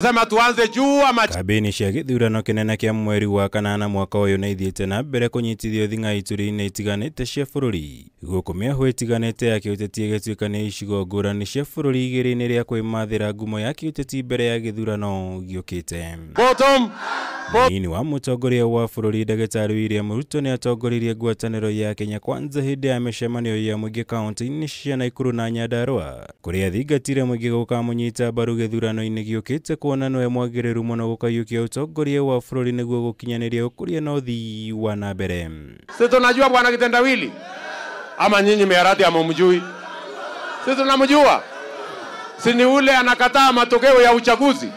Sema tuanze juu ama Kambĩini cia gĩthurano kĩnene kĩa mweri wa kanana mwaka ũyũ nĩ ithiĩte na mbere kũnyitithio thing'a ituri-inĩ itiganĩte cia bũrũri, gũkũ mĩahũ ĩtiganĩte ya kĩũteti ĩgĩtuĩka nĩ icigo ngũrani cia bũrũri igĩrĩ-inĩ rĩa kwĩmathĩra ngumo ya kĩũteti mbere ya gĩthurano gĩũkĩte. Bottom. Mũnini wa mũtongoria wa bũrũri Ndagĩtarĩ William Ruto nĩ atongoririe ngwatanĩro ya Kenya Kwanza hĩndĩ ya mĩcemanio ya mũingĩ kaunti-inĩ cia Nakuru na Nyandarua, kũrĩa athingatire mũingĩ gũkamũnyita mbaru gĩthurano-inĩ gĩũkĩte kuona nĩwe mwagĩrĩru mũno gũkaiyũkia ũtongoria wa bũrũri nĩguo gũkinyanĩria ũkũria na ũthii wa na mbere. Sisi tunajua bwana Kitendawili ama nyinyi Miharati hamumjui? Sisi tunamjua. Si ni ule anakataa matokeo ya uchaguzi?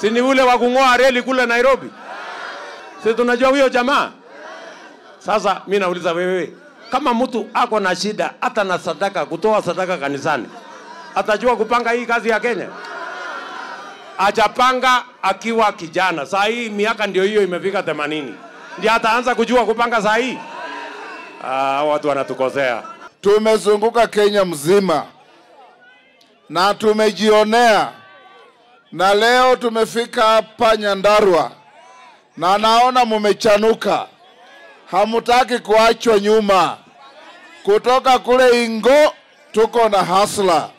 Si ni ule wa kung'oa reli kule Nairobi? Si tunajua huyo jamaa? Sasa mimi nauliza wewe, kama mtu ako na shida hata na sadaka, kutoa sadaka kanisani, atajua kupanga hii kazi ya Kenya? Ajapanga akiwa kijana. Saa hii miaka ndio hiyo imefika 80. Ndio ataanza kujua kupanga saa hii? Watu wanatukosea. Tumezunguka Kenya mzima na tumejionea, na leo tumefika hapa Nyandarua na naona mumechanuka, hamutaki kuachwa nyuma. Kutoka kule Ingo tuko na hasla,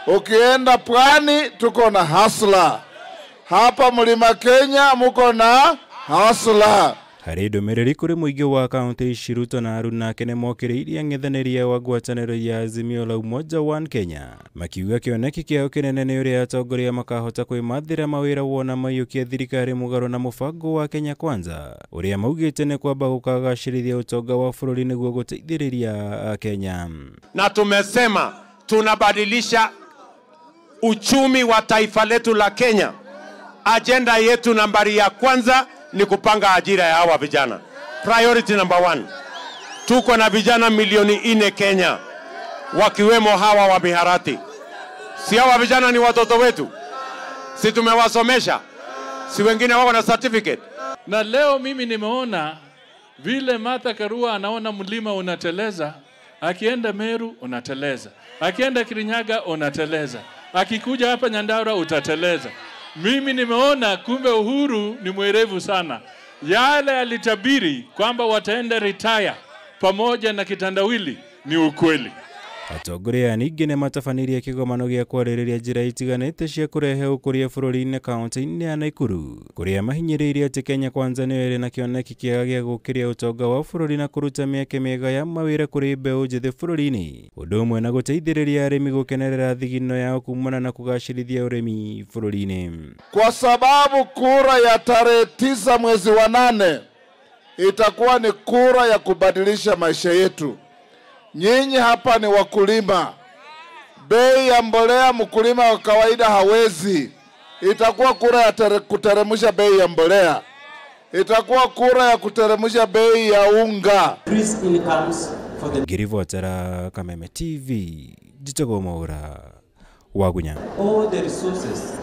ukienda Pwani tuko na hasla, hapa Mlima Kenya muko na hasla. Harĩ ndũmĩrĩri kũrĩ mũingĩ wa kaunti ici, Ruto na aruna ake nĩmokĩrĩirie ang'ethanĩri wa ngwatanĩro ya Azimio la Umoja One Kenya, makiuga kĩoneki kĩao kĩnene nĩ ũrĩa atongoria makahota kwĩmathĩra mawĩra wona maiyũkia thirikari mũgarũ na mũbango wa Kenya Kwanza ũrĩa maugĩte nĩ kwamba gũkagacĩrithia ũtonga wa bũrũri nĩguo gũteithĩrĩria Kenya. Na tumesema tunabadilisha uchumi wa taifa letu la Kenya. Agenda yetu nambari ya kwanza ni kupanga ajira ya hawa vijana. Priority number 1. Tuko na vijana milioni 4 Kenya, wakiwemo hawa wa Miharati. Si hawa vijana ni watoto wetu? Si tumewasomesha? Si wengine wako na certificate? Na leo mimi nimeona vile Martha Karua anaona mlima unateleza, akienda Meru unateleza, akienda Kirinyaga unateleza, akikuja hapa Nyandarua utateleza. Mimi nimeona kumbe Uhuru ni mwerevu sana. Yale alitabiri kwamba wataenda retire pamoja na Kitandawili ni ukweli. Atongoria ningĩ nĩmatabanirie kĩgomano gĩa kwarĩrĩria njĩra itiganĩte cia kũrehe ũkũria bũrũri-inĩ kaunti-inĩ ya Nakuru, kũrĩa mahinyĩrĩirie atĩ Kenya Kwanza nĩyo ĩrĩ na kĩoneki kĩega gĩa gũkĩria ũtonga wa bũrũri na kũruta mĩeke mĩega ya mawĩra kũrĩ mbeũ njĩthĩ bũrũri-inĩ, ũndũ ũmwe na gũteithĩrĩria arĩmi gũkenerera thigino yao kumana na kũgacĩrithia ũrĩmi bũrũri-inĩ. Kwa sababu kura ya tarehe 9 mwezi wa 8 itakuwa ni kura ya kubadilisha maisha yetu. Nyinyi hapa ni wakulima. Bei ya mbolea mkulima wa kawaida hawezi. Itakuwa kura ya kuteremsha bei ya mbolea. Itakuwa kura ya kuteremsha bei ya unga. Ngirivotera Kameme TV, Jitego Maura, Wagunya. All the resources